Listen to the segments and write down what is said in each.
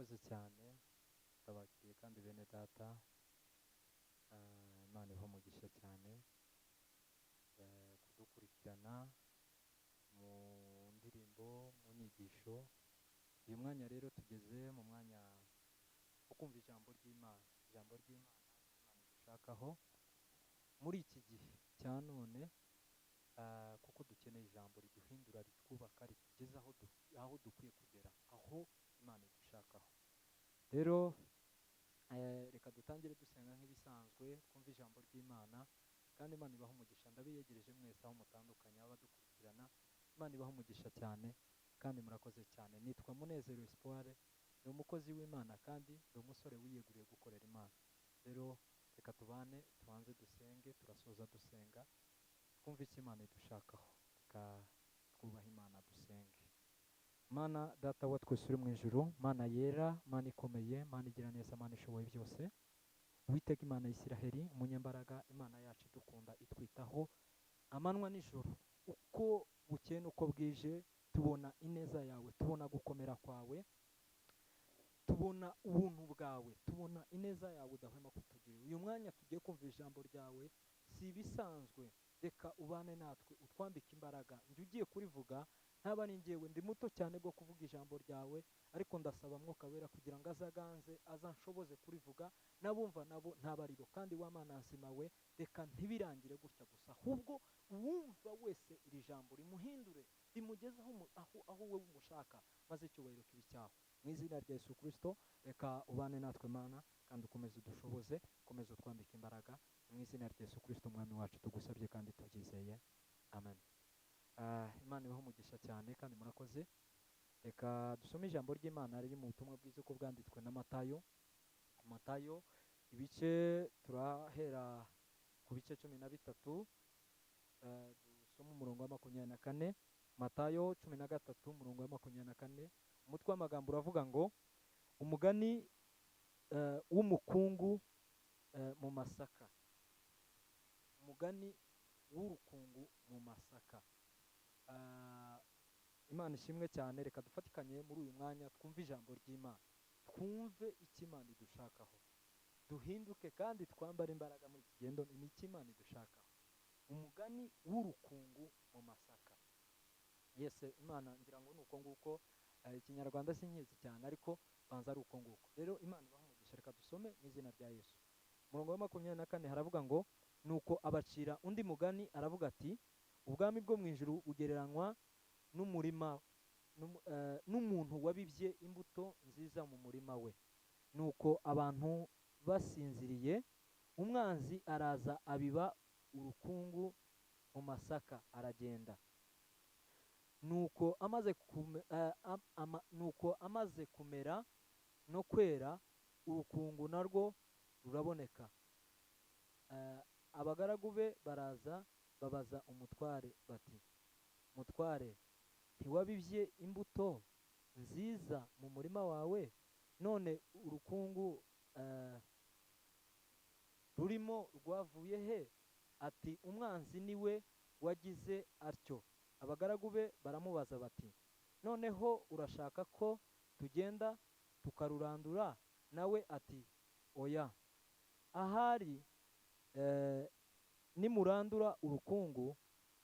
Murakoze cyane, ndabakiriye kandi bene data. Imana ibahe umugisha cyane kudukurikirana mu ndirimbo, mu nyigisho. Uyu mwanya rero tugeze mu mwanya wo kumva ijambo ry'Imana, ijambo ry'Imana Imana idushakaho muri iki gihe cya none, kuko dukeneye ijambo riduhindura, ritwubaka, ritugeza aho dukwiye kugera, aho Imana idushakaho. Rero reka dutangire dusenga nk'ibisanzwe, twumve ijambo ry'Imana, kandi Imana ibahe umugisha. Ndabiyegereje mwese aho mutandukanye, abadukurikirana, Imana ibahe umugisha cyane kandi murakoze cyane. Nitwa Munezero Espoir, ni umukozi w'Imana kandi ndi umusore wiyeguriye gukorera Imana. Rero reka tubane, tubanze dusenge, turasoza dusenga, twumve icyo Imana idushakaho. Reka twubahe Imana, dusenge. Mana Data wa twese uri mu ijuru, Mana yera, Mana ikomeye, Mana igira neza, Mana ishoboye byose, Uwiteka Imana y'Isiraheli, umunyembaraga, Imana yacu idukunda, itwitaho amanywa n'ijoro, uko bukeye n'uko bwije tubona ineza yawe, tubona gukomera kwawe, tubona ubuntu bwawe, tubona ineza yawe udahwema kutugirira. Uyu mwanya tugiye kumva ijambo ryawe, si ibisanzwe. Reka ubane natwe, utwambike imbaraga. Njye ugiye kurivuga ntaba ari njyewe, ndi muto cyane bwo kuvuga ijambo ryawe, ariko ndasaba Mwuka Wera kugira ngo azaganze, azanshoboze kurivuga, n'abumva nabo ntaba ari bo. Kandi wa Mana nzima we, reka ntibirangire gutya gusa, ahubwo uwumva wese iri jambo rimuhindure, rimugeze aho wowe umushaka, maze icyubahiro kibe icyawe. Mu izina rya Yesu Kristo, reka ubane natwe Mana, kandi ukomeze udushoboze, ukomeze utwambike imbaraga. Mu izina rya Yesu Kristo Umwami wacu tugusabye kandi tubyizeye, amen. Imana ibahe umugisha cyane kandi murakoze. Reka dusome ijambo ry'Imana riri mu butumwa bwiza uko bwanditswe na Matayo. Matayo ibice, turahera ku bice 13, dusome umurongo wa 24. Matayo 13 umurongo wa 24, umutwe w'amagambo uravuga ngo umugani w'umukungu mu masaka. Umugani w'urukungu mu masaka. Imana ishimwe cyane. Reka dufatikanye muri uyu mwanya twumve ijambo ry'Imana, twumve icyo Imana idushakaho, duhinduke kandi twambare imbaraga muri iki gendo. Ni icyo Imana idushakaho. Umugani w'urukungu mu masaka. Yese Imana, ngira ngo ni uko nguko, Ikinyarwanda sinkizi cyane, ariko banza ari uko nguko. Rero Imana ibahe umugisha. Reka dusome mu izina rya Yesu. Umurongo wa 24 haravuga ngo nuko abacira undi mugani, aravuga ati ubwami bwo mu ijuru bugereranywa n'umurima n'umuntu wabibye imbuto nziza mu murima we. Nuko abantu basinziriye, umwanzi araza abiba urukungu mu masaka, aragenda. Nuko amaze kumera no kwera, urukungu narwo ruraboneka. Abagaragu be baraza babaza umutware bati mutware, ntiwabibye imbuto nziza mu murima wawe? None urukungu rurimo rwavuye he? Ati umwanzi niwe wagize atyo. Abagaragu be baramubaza bati noneho urashaka ko tugenda tukarurandura? Nawe ati oya, ahari nimurandura urukungu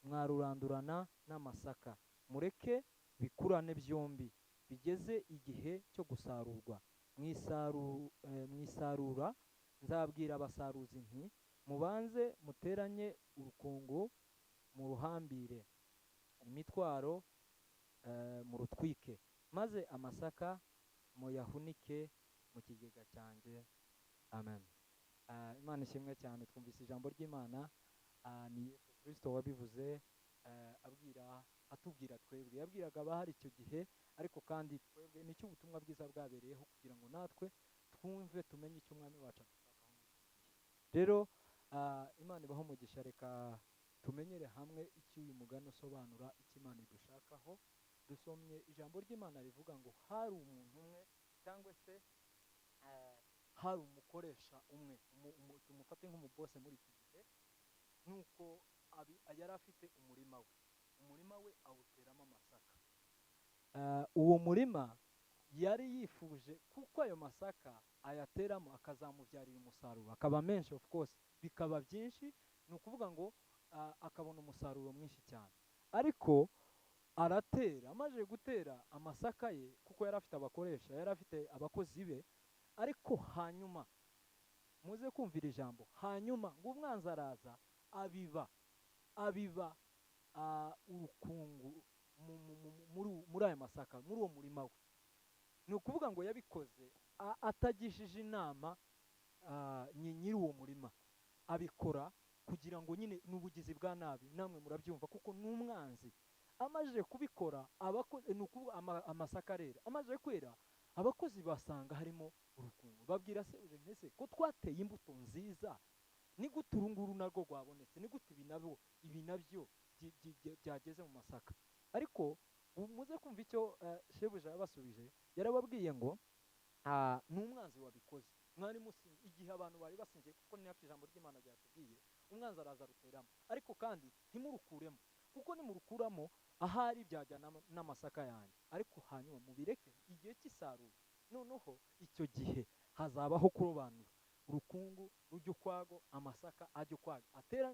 mwarurandurana n'amasaka, mureke bikurane byombi bigeze igihe cyo gusarurwa. Mu isarura nzabwira abasaruzi nti mubanze muteranye urukungu muruhambire imitwaro, murutwike, maze amasaka muyahunike mu kigega cyanjye. Amen. Imana ishimwe cyane. Twumvise ijambo ry'Imana. Ni Yesu Kristo wabivuze, abwira, atubwira twebwe, yabwiraga abahari icyo gihe, ariko kandi twebwe nicyo ubutumwa bwiza bwabereyeho, kugira ngo natwe twumve, tumenye icyo Umwami wacu adushakaho muri iki gihe. Rero Imana ibahe umugisha. Reka tumenyere hamwe icyo uyu mugani usobanura, icyo Imana idushakaho. Dusomye ijambo ry'Imana rivuga ngo hari umuntu umwe, cyangwa se hari umukoresha umwe, tumufate nk'umubose muri iki gihe. Nuko yari afite umurima we, umurima we awuteramo amasaka. Uwo murima Yari yifuje kuko ayo masaka ayateramo akazamubyarira umusaruro, akaba menshi, of course bikaba byinshi. Ni ukuvuga ngo akabona umusaruro mwinshi cyane. Ariko aratera, amaze gutera amasaka ye, kuko yari afite abakoresha, yari afite abakozi be. Ariko hanyuma muze kumvira ijambo, hanyuma ngo umwanzi araza abiba urukungu muri aya masaka, muri uwo murima we. Ni ukuvuga ngo yabikoze atagishije inama nyiri uwo murima, abikora kugira ngo nyine ni ubugizi bwa nabi, namwe murabyumva kuko ni umwanzi. Amaze kubikora, ni ukuvuga amasaka arera, amaze kwera abakozi basanga harimo urukungu. Babwira sebuja, ese ko twateye imbuto nziza, ni gute uru nguru narwo rwabonetse? Ni gute ibi nabyo byageze mu masaka? Ariko muze kumva icyo shebuja yabasubije. Yarababwiye ngo ni umwanzi wabikoze. Mwari musinzi igihe abantu bari basinziye, kuko ni nako ijambo ry'Imana ryatubwiye. Umwanzi araza aruteramo, ariko kandi ntimurukuremo, kuko nimurukuramo ahari byajyana n'amasaka yanjye. Ariko hanyuma mubireke igihe cy'isarura, noneho icyo gihe hazabaho kurobanura, urukungu rujya ukwago, amasaka ajya ukwago,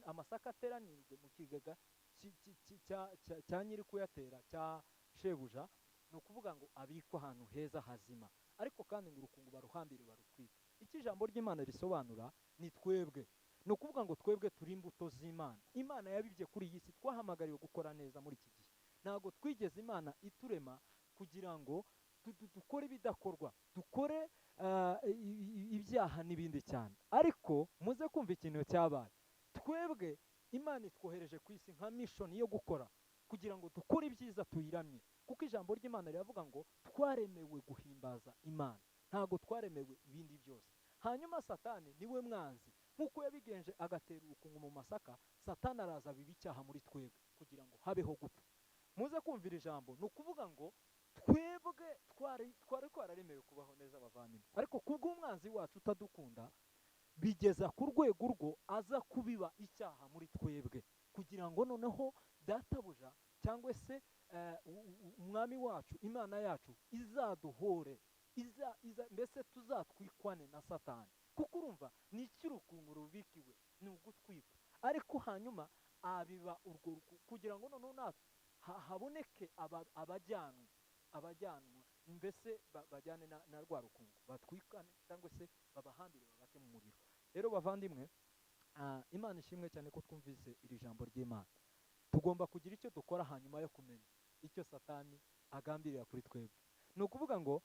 amasaka ateranirwe mu kigega cya nyiri kuyatera, cya shebuja. Ni ukuvuga ngo abikwe ahantu heza hazima, ariko kandi ngo urukungu baruhambire barutwike. Icyo ijambo ry'Imana risobanura ni twebwe, ni ukuvuga ngo twebwe turi imbuto z'Imana, Imana yabibye kuri iyi si. Twahamagariwe gukora neza muri iki gihe. Ntabwo twigeze Imana iturema kugira ngo dukore ibidakorwa, dukore ibyaha n'ibindi cyane. Ariko muze kumva ikintu cyabaye. Twebwe Imana itwohereje ku isi nka mission yo gukora, kugira ngo dukore ibyiza tuyiramye, kuko ijambo ry'Imana riravuga ngo twaremewe guhimbaza Imana, ntabwo twaremewe ibindi byose. Hanyuma Satani niwe mwanzi, nk'uko yabigenje agatera urukungu mu masaka, Satani araza abiba icyaha muri twebwe kugira ngo habeho gupfa. Muze kumvira ijambo, ni ukuvuga ngo twebwe twari twararemewe kubaho neza abavandimwe, ariko kubw'umwanzi wacu utadukunda bigeza ku rwego urwo aza kubiba icyaha muri twebwe, kugira ngo noneho databuja cyangwa se umwami wacu, Imana yacu, izaduhore, mbese tuzatwikwane na Satani. Kuko urumva ni iki urukungu rubikiwe? Ni ugutwikwa. Ariko hanyuma abiba urwo rukungu kugira ngo noneho natwe haboneke abajyanwa, mbese bajyane na rwa rukungu, batwikane cyangwa se babahambire babate mu muriro. Rero bavandimwe, Imana ishimwe cyane ko twumvise iri jambo ry'Imana. Tugomba kugira icyo dukora hanyuma yo kumenya icyo Satani agambirira kuri twebwe. Ni ukuvuga ngo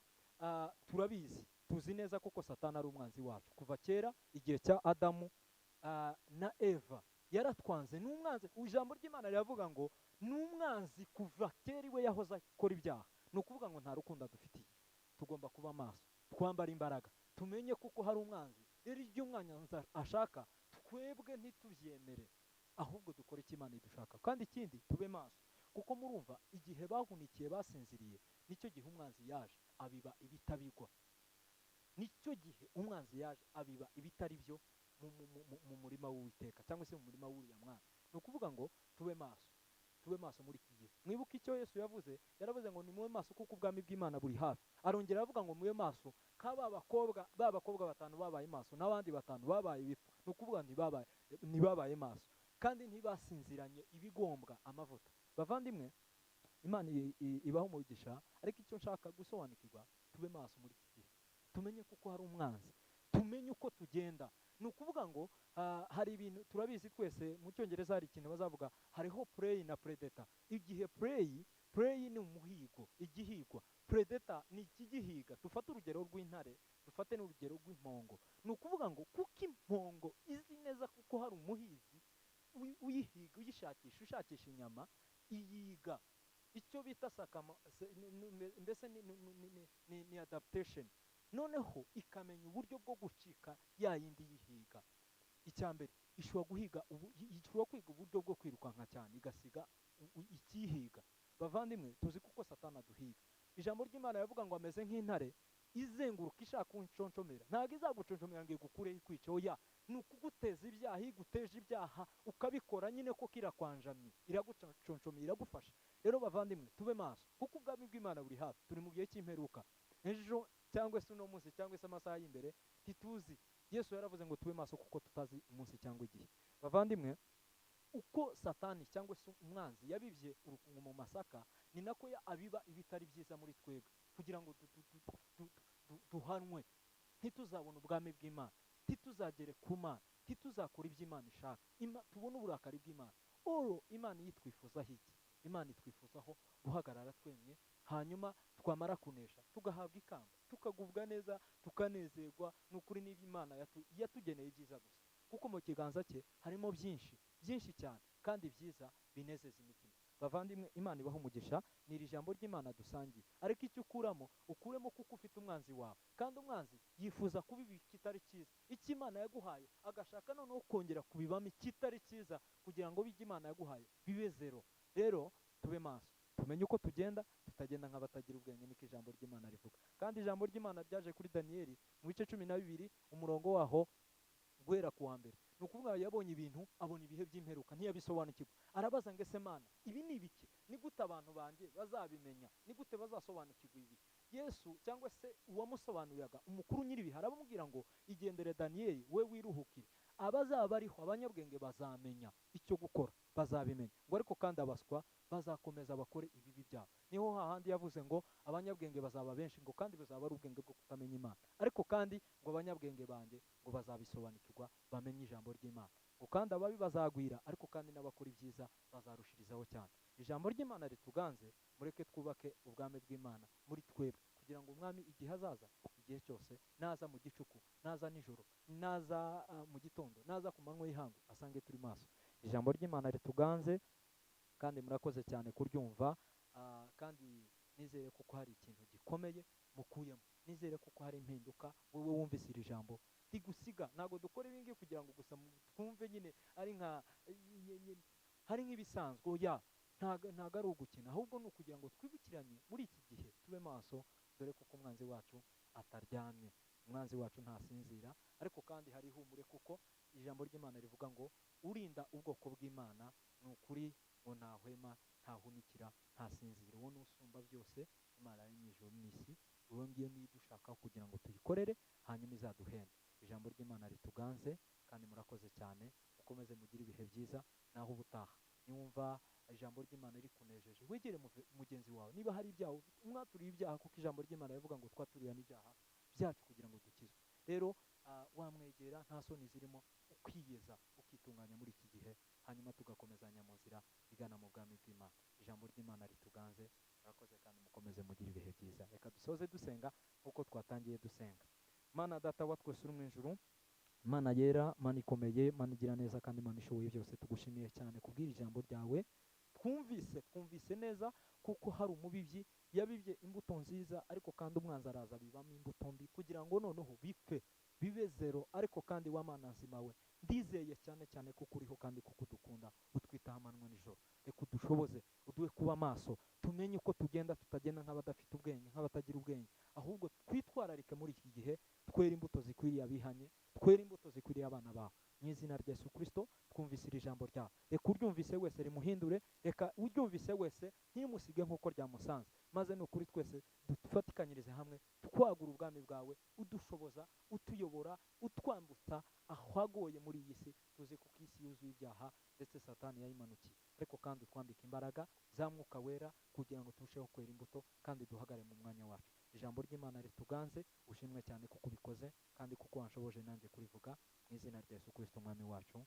turabizi, tuzi neza kuko Satani ari umwanzi wacu kuva kera, igihe cya Adamu na Eva yaratwanze, ni umwanzi. Ijambo ry'Imana riravuga ngo ni umwanzi kuva kera, iwe yahoze akora ibyaha. Ni ukuvuga ngo nta rukundo adufitiye. Tugomba kuba maso, twambara imbaraga, tumenye kuko hari umwanzi. Rero ibyo umwanzi ashaka twebwe ntitubyemere, ahubwo dukore icyo Imana idushaka. Kandi ikindi, tube maso, kuko murumva igihe bahunikiye basinziriye, nicyo gihe umwanzi yaje abiba ibitabigwa. Nicyo gihe umwanzi yaje abiba ibitari byo mu murima w'Uwiteka cyangwa se mu murima w'uriya mwana. Ni ukuvuga ngo tube maso, tube maso muri iki gihe. Mwibuke icyo Yesu yavuze, yaravuze ngo ni mube maso kuko ubwami bw'Imana buri hafi. Arongera aravuga ngo mube maso ka ba bakobwa batanu babaye maso n'abandi batanu babaye ibipfu. Ni ukuvuga ntibabaye maso kandi ntibasinziranye ibigombwa amavuta. Bavandimwe, Imana ibaho umugisha, ariko icyo nshaka gusobanukirwa, tube maso muri iki gihe, tumenye kuko hari umwanzi, tumenye uko tugenda. Ni ukuvuga ngo hari ibintu turabizi twese, mu Cyongereza hari ikintu bazavuga, hariho prey na predator. Igihe prey ni umuhigo, igihigwa, predator ni ikigihiga. Dufate urugero rw'intare, dufate n'urugero rw'impongo. Ni ukuvuga ngo kuko impongo izi neza kuko hari umuhizi uyihiga, uyishakisha, ushakisha inyama, iyiga icyo bita sakama, se, ni, ni, me, mbese ni, ni, ni, ni, ni, ni adaptation. Noneho ikamenya uburyo bwo gucika ya yindi yihiga. Icya mbere, ishobora guhiga ubu, ishobora kwiga uburyo bwo kwirukanka cyane, igasiga ikihiga. Bavandimwe, tuzi kuko Satani aduhiga. Ijambo ry'Imana yavuga ngo ameze nk'intare izenguruka ishaka kunconshomera. Ntabwo izaguconshomera ngo igukureho ikwice, oya, ni ukuguteza ibyaha. Iyo iguteje ibyaha ukabikora nyine ko kirakwanjamye, iraguconshomera, iragufasha. Rero bavandimwe, tube maso kuko ubwami bw'Imana buri hafi. Turi mu gihe cy'imperuka. Ejo cyangwa se uno munsi cyangwa se amasaha y'imbere ntituzi. Yesu yaravuze ngo tube maso kuko tutazi umunsi cyangwa igihe. Bavandimwe, uko Satani cyangwa se umwanzi yabibye urukungu mu masaka, ni nako abiba ibitari byiza muri twebwe kugira ngo duhanwe, ntituzabone ubwami bw'Imana, ntituzagere ku Mana, ntituzakora ibyo Imana ishaka, tubone uburakari bw'Imana. Oro Imana yitwifuzaho iki? Imana itwifuzaho guhagarara twemye, hanyuma twamara kunesha tugahabwa ikamba, tukagubwa neza, tukanezerwa. Ni ukuri niba Imana yatugeneye ibyiza gusa, kuko mu kiganza cye harimo byinshi byinshi cyane kandi byiza binezeza imitima. Bavandimwe, Imana ibaho umugisha. Ni iri jambo ry'Imana dusangiye, ariko icyo ukuramo ukuremo kuko ufite umwanzi wawe, kandi umwanzi yifuza kubiba ikitari cyiza, icyo Imana yaguhaye agashaka noneho kongera kubibamo ikitari cyiza kugira ngo bijye Imana yaguhaye bibe zero. Rero tube maso, tumenye uko tugenda, tutagenda nk'abatagira ubwenge, niko ijambo ry'Imana rivuga. Kandi ijambo ry'Imana ryaje kuri Daniyeli mu bice 12 umurongo waho guhera ku wa mbere. Ni ukuvuga yabonye ibintu, abona ibihe by'imperuka, ntiyabisobanukirwa. Arabaza ngo ese Mana, ibi ni ibiki? Ni gute abantu banjye bazabimenya? Ni gute bazasobanukirwa ibi? Yesu cyangwa se uwamusobanuriraga, umukuru nyiribihe, arabamubwira ngo igendere Daniyeli, we wiruhukire, abazaba bariho abanyabwenge bazamenya icyo gukora, bazabimenya. Ngo ariko kandi abaswa bazakomeza bakore ibibi byabo. Niho hahandi yavuze ngo abanyabwenge bazaba benshi, ngo kandi bazaba ari ubwenge bwo kutamenya Imana, ariko kandi ngo abanyabwenge banjye ngo bazabisobanukirwa, bamenye ijambo ry'Imana. Ngo kandi ababi bazagwira, ariko kandi n'abakora ibyiza bazarushirizaho cyane. Ijambo ry'Imana rituganze, mureke twubake ubwami bw'Imana muri twebwe, kugira ngo umwami igihe azaza, igihe cyose, naza mu gicuku, naza nijoro, naza mu gitondo, naza ku manywa y'ihangu, asange turi maso. Ijambo ry'Imana rituganze, kandi murakoze cyane kuryumva, kandi nizere kuko hari ikintu gikomeye mukuyemo, nizere kuko hari impinduka wowe wumvise iri jambo rigusiga. Ntabwo dukora ibi ngibi kugira ngo gusa twumve nyine ari nka hari nk'ibisanzwe, oya, ntago ari ugukina, ahubwo ni ukugira ngo twibukiranye muri iki gihe tube maso, dore kuko umwanzi wacu ataryamye, umwanzi wacu ntasinzira. Ariko kandi hari ihumure, kuko ijambo ry'Imana rivuga ngo urinda ubwoko bw'Imana ni ukuri ngo ntahwema, ntahunikira, ntasinzira. Uwo ni usumba byose, Imana yaremye ijuru n'isi, uwo ngiyo niyo idushakaho kugira ngo tuyikorere, hanyuma izaduhembe. Ijambo ry'Imana rituganze, kandi murakoze cyane, mukomeze mugire ibihe byiza. Naho ubutaha niwumva ijambo ry'Imana rikunejeje, wegere mugenzi wawe, niba hari ibyaha ufite umwaturiye ibyaha, kuko ijambo ry'Imana rivuga ngo twaturiye n'ibyaha byacu kugira ngo dukizwe. Rero wamwegera nta soni zirimo, ukiyeza, ukitunganya muri iki gihe, hanyuma tugakomezanya mu nzira igana mu bwami bw'Imana. Ijambo ry'Imana rituganze, murakoze kandi mukomeze mugire ibihe byiza. Reka dusoze dusenga nk'uko twatangiye dusenga. Mana Data wa twese uri mu ijuru, Mana yera, Mana ikomeye, Mana igira neza kandi Mana ishoboye byose, tugushimiye cyane kubwira ijambo ryawe. Twumvise neza kuko hari umubibyi yabibye imbuto nziza, ariko kandi umwanzi araza abibamo imbuto mbi kugira ngo noneho bipfe bibe zero. Ariko kandi wa Mana nzima we, ndizeye cyane cyane kuko uriho kandi kuko udukunda, utwitaho amanywa nijoro. Reka udushoboze, uduhe kuba maso, tumenye uko tugenda, tutagenda nk'abadafite ubwenge, nk'abatagira ubwenge, ahubwo twitwararike muri iki gihe, twere imbuto zikwiriye abihanye, twere imbuto zikwiriye abana bawe. Mu izina rya Yesu Kristo twumvise iri jambo ryawe, reka uryumvise wese rimuhindure, reka uryumvise wese ntimusige nk'uko ryamusanze, maze ni ukuri twese dufatikanyirize hamwe twagura ubwami bwawe, udushoboza, utuyobora, utwambutsa ahagoye muri iyi si. Tuzi kuko isi yuzuye ibyaha ndetse Satani yayimanukiye, ariko kandi utwambika imbaraga za Mwuka Wera kugira ngo turusheho kwera imbuto kandi duhagare mu mwanya wacu. Ijambo ry'Imana rituganze, ushimwe cyane kuko ubikoze kandi kuko wanshoboje nanjye kurivuga, mu izina rya Yesu Kristo umwami wacu.